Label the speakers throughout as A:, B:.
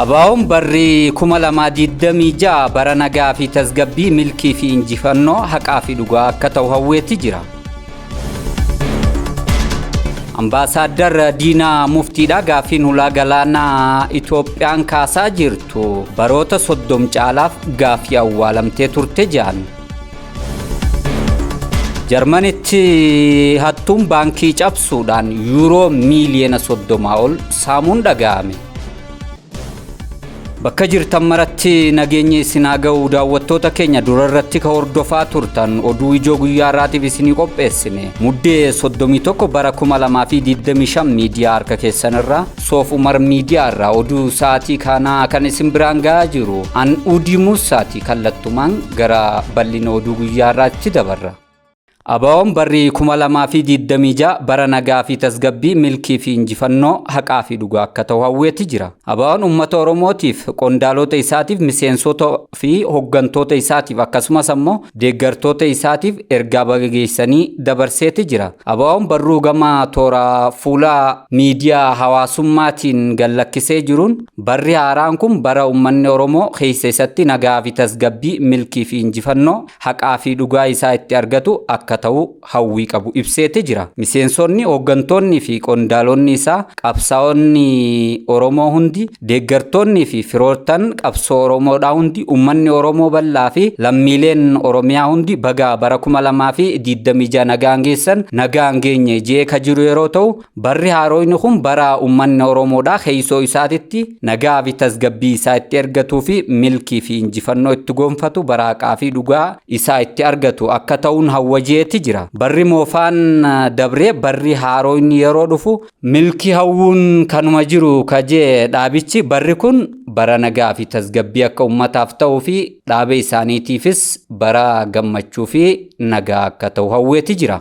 A: ABO'n barri 2026 bara nagaa fi tasgabbii, milkii fi injifannoo, haqaa fi dhugaa akka ta'u hawweetti jira. Ambaasaaddar Diinaa Muftiidha gaaffiin hulaa galaanaa Itoophiyaan kaasaa jirtu baroota 30 caalaaf gaaffii awwaalamtee turte jedhan. Jarmanitti hattuun baankii cabsuudhaan yuuroo miiliyoona 30 ol saamuun dhaga'ame. Bakka jirtan maratti nageenyi isin haa ga'u. Daawwattoota keenya, durarratti ka hordofaa turtan oduu ijoo guyyaa har'aatiif isinii qopheessine. Muddee 31 bara 2025 miidiyaa harka keessanirraa, Soof Umar Miidiyaa irraa, oduu sa'aatii kanaa kan isin biraan ga'aa jiru an Udii Muusaati. Kallattumaan gara bal'ina oduu guyyaa har'aatti dabarra. ABO'n barri 2026 bara nagaa fi tasgabbii, milkii fi injifannoo, haqaa fi dhugaa akka ta'u hawweetti jira. ABO'n uummata Oromootiif, qondaalota isaatiif, miseensota fi hooggantoota isaatiif, akkasumas ammoo deeggartoota isaatiif ergaa baga geessanii dabarseeti jira. ABO'n barruu gama toora fuula miidiyaa hawaasummaatiin gallakkisee jiruun, barri haaraan kun bara uummanni Oromoo keessa isatti nagaa fi tasgabbii, milkii fi injifannoo, haqaa fi dhugaa isaa itti argatu akka ta'u hawwii qabu ibseeti jira. Miseensonni, hooggantoonni fi qondaalonni isaa, qabsaa'onni Oromoo hundi, deeggartoonni fi firoottan qabsoo Oromoodhaa hundi, uummanni Oromoo bal'aa fi lammiileen Oromiyaa hundi baga bara 2026 nagaan geessan, nagaan geenye jee ka jiru yeroo ta'u, barri haaroyni kun bara uummanni Oromoodhaa keessoo isaatitti nagaa fi tasgabbii isaa itti argatuu fi milkii fi injifannoo itti gonfatu, bara haqaa fi dhugaa isaa itti argatu akka ta'uun hawwajeeti jira. Barri moofaan dabree barri haaroyni yeroo dhufu milkii hawwuun kanuma jiru kajee dhaabichi, barri kun bara nagaa fi tasgabbii akka uummataaf ta'uu fi dhaaba isaaniitiifis bara gammachuu fi nagaa akka ta'u hawweeti jira.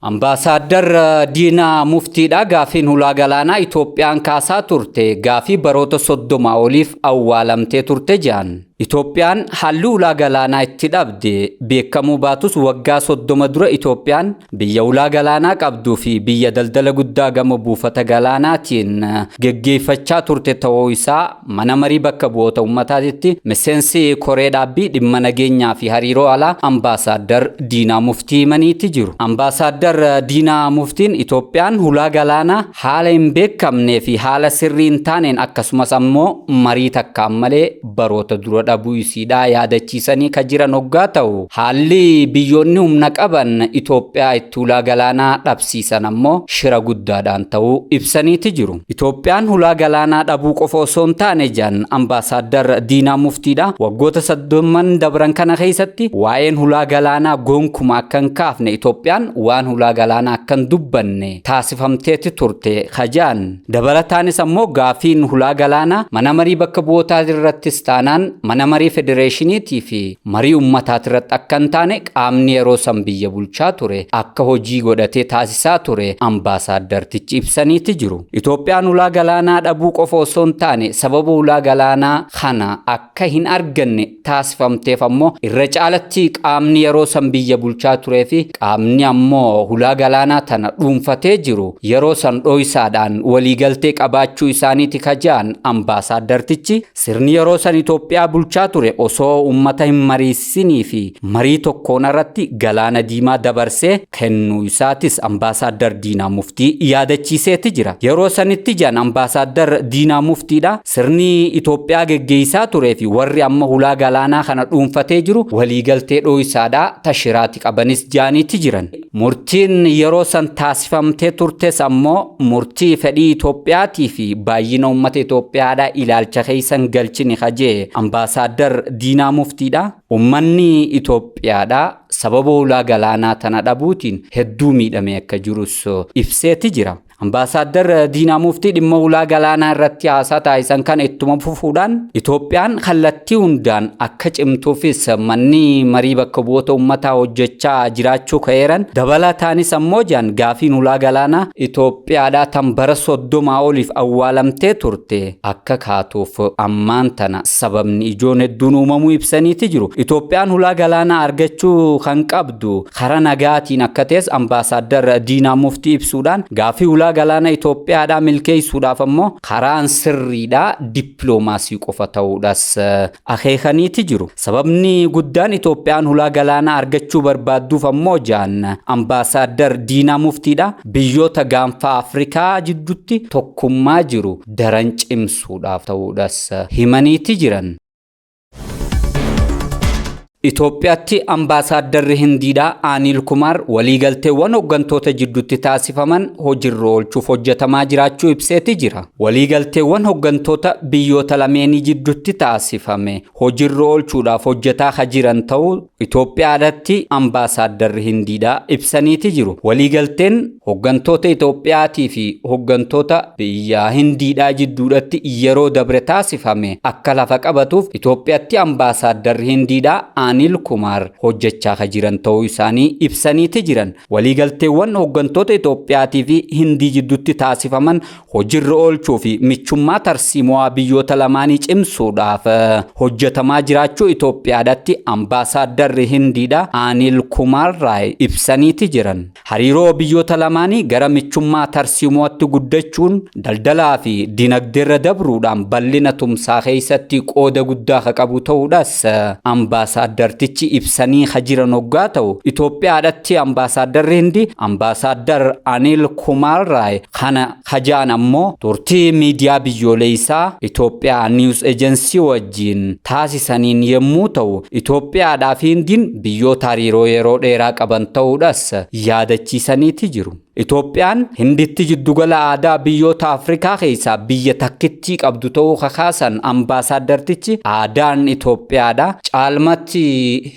A: Ambaasaaddar Diinaa Muftiidha gaaffiin hulaa galaanaa Itoophiyaan kaasaa turte gaaffii baroota 30 oliif awwaalamtee turte jedhan. Itoophiyaan halluu hulaa galaanaa itti dhabde beekamuu baatus, waggaa 30 dura Itoophiyaan biyya hulaa galaanaa qabduu fi biyya daldala guddaa gama buufata galaanaatiin geggeeffachaa turte ta'uu isaa mana marii bakka bu'oota uummataatitti miseensi koree dhaabbii dhimma nageenyaa fi hariiroo alaa Ambaasaaddar Diinaa Muftii himaniiti jiru. Ambaasaaddar Diinaa Muftiin Itoophiyaan hulaa galaanaa haala hin beekamnee fi haala sirrii hin taaneen, akkasumas ammoo marii takkaan malee baroota dura dhabuu isiidhaa yaadachiisanii ka jiran hoggaa ta'u, haalli biyyoonni humna qaban Itoophiyaa itti hulaa galaanaa dhabsiisan ammoo shira guddaadhaan ta'uu ibsaniiti jiru. Itoophiyaan hulaa galaanaa dhabuu qofa osoo hin taane jedhan Ambaasaaddar Diinaa Muftiidha. Waggoota 30n dabran kana keessatti waa'een hulaa galaanaa gonkuma akka hin kaafne, Itoophiyaan waan hulaa galaanaa akka hin dubbanne taasifamteeti turte kajaan. Dabalataanis ammoo gaafiin hulaa galaanaa mana marii bakka bu'ootaa irrattis taanaan mana marii federeeshiniitii fi marii uummataati irratti akka hin taane qaamni yeroo san biyya bulchaa ture akka hojii godhatee taasisaa ture ambaasaaddartichi ibsaniiti jiru. Itoophiyaan hulaa galaanaa dhabuu qofa osoo hin taane, sababa hulaa galaanaa kana akka hin arganne taasifamteef ammoo irra caalatti qaamni yeroo san biyya bulchaa turee fi qaamni ammoo hulaa galaanaa tana dhuunfatee jiru yeroo san dhooysaadhaan waliigaltee qabaachuu isaaniiti kajaan ambaasaaddartichi. Sirni yeroo san Itoophiyaa bulchaa ture osoo uummata hin mariisinii fi marii tokkoon irratti galaana diimaa dabarsee kennuu isaatis Ambaasaaddar Diinaa Muftii yaadachiiseeti jira. Yeroo sanitti jedhan Ambaasaaddar Diinaa Muftiidha, sirni Itoophiyaa geggeessaa turee fi warri amma hulaa galaanaa kana dhuunfatee jiru waliigaltee dhooysaadhaa tashiraati qabanis jaaniiti jiran. Murtiin yeroo san taasifamtee turtes ammoo murtii fedhii Itoophiyaatii fi baay'ina uummata Itoophiyaadhaa ilaalcha keessan galchini kajee Ambaasaaddar Diinaa Muftiidha. Uummanni Itoophiyaadhaa sababa hulaa galaanaa tana dhabuutiin hedduu miidhamee akka jirus ibseeti jira. Ambaasaaddar Diinaa Muftii dhimma hulaa galaanaa irratti haasaa taasisan kana ittuma fufuudhaan, Itoophiyaan kallattii hundaan akka cimtuufis manni marii bakka bu'oota uummataa hojjechaa jiraachuu ka'eeran. Dabalataanis ammoo jaan, gaafiin hulaa galaanaa Itoophiyaadhaa tan bara 30 oliif awwaalamtee turte akka kaatuuf ammaan tana sababni ijoon hedduun uumamuu ibsaniiti jiru. Itoophiyaan hulaa galaanaa argachuu kan qabdu karaa nagaatiin akka ta'es Ambaasaaddar Diinaa Muftii ibsuudhaan, gaafii hulaa hulaa galaana Itoophiyaadhaa milkeessuudhaaf ammoo karaan sirriidhaa dippiloomaasii qofa ta'uudhas akeekaniiti jiru. Sababni guddaan Itoophiyaan hulaa galaanaa argachuu barbaadduuf ammoo jaan Ambaasaaddar Diinaa Muftiidha, biyyoota gaanfa Afrikaa jidduutti tokkummaa jiru daran cimsuudhaaf ta'uudhas himaniiti jiran. Itoophiyaatti Ambaasaaddarri Hindiidhaa Aniil Kumaar waliigalteewwan hooggantoota jidduutti taasifaman hojiirra oolchuuf hojjetamaa jiraachuu ibseeti jira. Waliigalteewwan hooggantoota biyyoota lameenii jidduutti taasifame hojiirra oolchuudhaaf hojjetaa kan jiran ta'uu Itoophiyaadhaatti Ambaasaaddarri Hindiidhaa ibsaniiti jiru. Waliigalteen hooggantoota Itoophiyaatii fi hooggantoota biyya Hindiidhaa jidduudhatti yeroo dabre taasifame akka lafa qabatuuf Itoophiyaatti Ambaasaaddarri Hindiidhaa Anil Kumaar hojjechaa kan jiran ta'uu isaanii ibsaniiti jiran. Waliigalteewwan hooggantoota Itoophiyaatii fi Hindii jidduutti taasifaman hojiirra oolchuu fi michummaa tarsiimoo biyyoota lamaanii cimsuudhaaf hojjetamaa jiraachuu Itoophiyaadhaatti Ambaasaaddarri Hindiidhaa Anil Kumaar Raay ibsaniiti jiran. Hariiroo biyyoota lamaanii gara michummaa tarsiimootti guddachuun daldalaa fi dinagdeerra dabruudhaan bal'ina tumsaa keessatti qooda guddaa kan qabu ta'uudhaas ambaasaaddartichi ibsanii kan jiran hoggaa ta'u, Itoophiyaadhaatti Ambaasaaddarri Hindii Ambaasaadar Anil Kumaar Raay kana hajaan ammoo turtii miidiyaa biyyoolessaa Itoophiyaa News Agency wajjin taasisaniin yommuu ta'u, Itoophiyaadhaa fi Hindiin biyyoota hariiroo yeroo dheeraa qaban ta'uudhaas yaadachiisaniiti jiru. Itoophiyaan Hinditti jiddugala aadaa biyyoota Afrikaa keessaa biyya takkittii qabdu ta'uu kakaasan ambaasaaddartichi, aadaan Itoophiyaadha caalmatti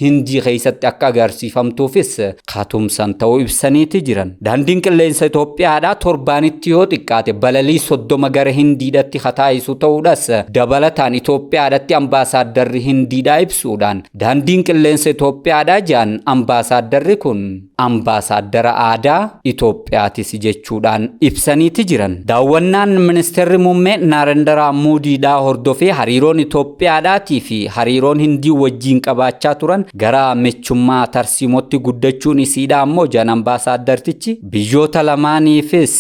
A: Hindii keessatti akka agarsiifamtuufis katumsan ta'uu ibsaniiti jiran. Daandiin qilleensa Itoophiyaadha torbaanitti yoo xiqqaate balalii 30 gara Hindiidhatti kataayisu ta'uudhas dabalataan Itoophiyaadhatti ambaasaaddarri Hindiidhaa ibsuudhaan, daandiin qilleensa Itoophiyaadha jaan ambaasaaddarri kun ambaasaaddara aadaa Itoophiyaatis jechuudhaan ibsaniiti jiran. Daawwannaan ministeerri muummee Naarendaraa Muudiidhaa hordofee hariiroon Itoophiyaadhaatii fi hariiroon Hindii wajjin qabaachaa turan gara michummaa tarsiimootti guddachuun isiidha ammoo jaan ambaasaaddartichi, biyyoota lamaaniifis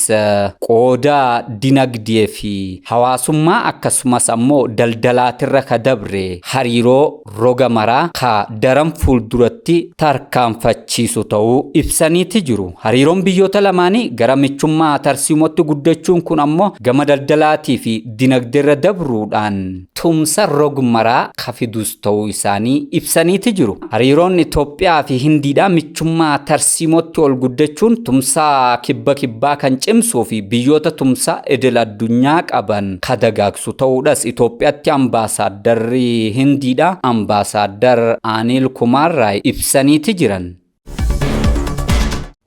A: qooda dinagdee fi hawaasummaa akkasumas ammoo daldalaatirra ka dabre hariiroo roga maraa ka daran fuulduratti tarkaanfachiisu ta'uu ibsaniiti jiru. Hariiroon biyyoota lamaanii gara michummaa tarsiimootti guddachuun kun ammoo gama daldalaatii fi dinagdeerra dabruudhaan tumsa rog-maraa ka fidus ta'uu isaanii ibsaniiti jiru. Hariiroon Itoophiyaa fi Hindiidhaa michummaa tarsiimootti ol guddachuun tumsa kibba kibbaa kan cimsuu fi biyyoota tumsa idil addunyaa qaban ka dagaagsu ta'uudhas Itoophiyaatti ambaasaaddarri Hindiidhaa Ambaasaadar Anil Kumaar Raay ibsaniiti jiran.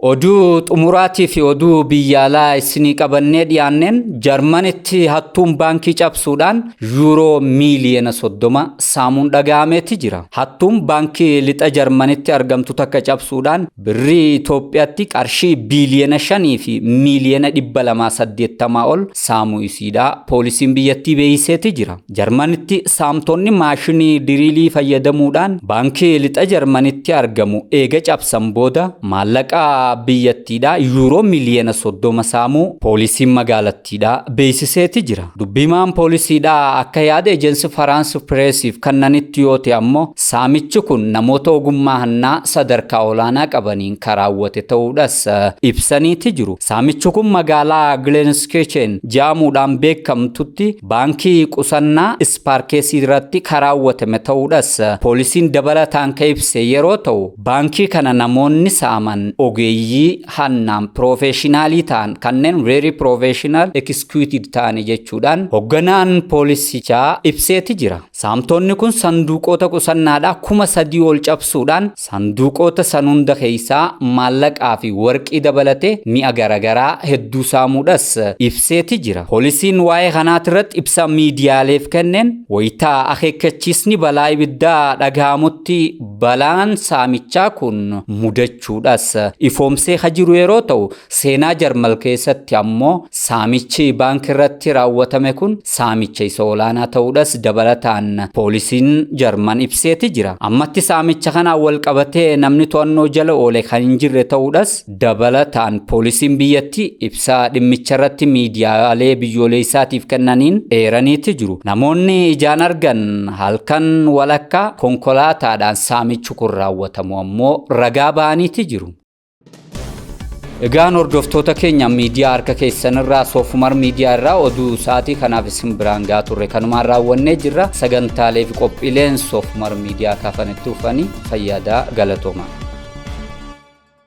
A: Oduu xumuraatii fi oduu biyya alaa isinii qabannee dhiyaanneen, Jarmanitti hattuun baankii cabsuudhaan yuuroo miiliyoona 30 saamuun dhaga'ameeti jira. Hattuun baankii lixa Jarmanitti argamtu takka cabsuudhaan birrii Itoophiyaatti qarshii biiliyoona 5 fi miiliyoona 280 ol saamuu isiidha poolisiin biyyattii beeksiseeti jira. Jarmanitti saamtonni maashinii diriilii fayyadamuudhaan baankii lixa Jarmanitti argamu eega cabsan booda maallaqa biyyattiidha yuuroo miliyoona 30 saamuu poolisiin magaalattiidha beeksiseeti jira. Dubbimaan poolisiidha akka yaada ejensi Faraans Pireesiif kannanitti yoo ta'e ammoo, saamichi kun namoota ogummaa hannaa sadarkaa olaanaa qabaniin kan raawwate ta'uudhas ibsaniiti jiru. Saamichi kun magaalaa Gilenskichen jedhamuudhaan beekamtutti baankii qusannaa Ispaarkeesii irratti kan raawwatame ta'uudhas poolisiin dabalataan kan ibse yeroo ta'u, baankii kana namoonni saaman ogeeyyii hannaan piroofeeshinaalii ta'an kanneen very professional executed ta'ani jechuudhaan hoogganaan poolisichaa ibseeti jira. Saamtonni kun sanduuqoota qusannaadhaa 3000 ol cabsuudhaan sanduuqoota san hunda keessaa maallaqaa fi warqii dabalatee mi'a garaagaraa hedduu saamuudhas ibseeti jira. Poolisiin waa'ee kanaatirratti ibsa miidiyaaleef kenneen, wayitaa akeekkachiisni balaa ibiddaa dhagahamutti balaan saamichaa kun mudachuudhas ifoomsee ifoomsee ka jiru yeroo ta'u, seenaa Jarmal keessatti ammoo saamichi baankii irratti raawwatame kun saamicha isa olaanaa ta'uudhas dabalataan poolisiin Jarman ibseeti jira. Ammatti saamicha kanaan wal qabatee namni to'annoo jala oole kan hin jirre ta'uudhas dabalataan poolisiin biyyattii ibsaa dhimmicha irratti miidiyaalee biyyoolessaatiif kennaniin eeraniiti jiru. Namoonni ijaan argan halkan walakkaa konkolaataadhaan saamichi kun raawwatamu ammoo ragaa ba'aniiti jiru. Egaan hordoftoota keenya, miidiyaa harka keessanirraa Soofumar Miidiyaa irraa oduu sa'aatii kanaaf isin biraan gahaa turre kanumaan raawwannee jirra. Sagantaalee fi qophiileen Soofumar Miidiyaa kafanitti dhufanii fayyadaa, galatooma.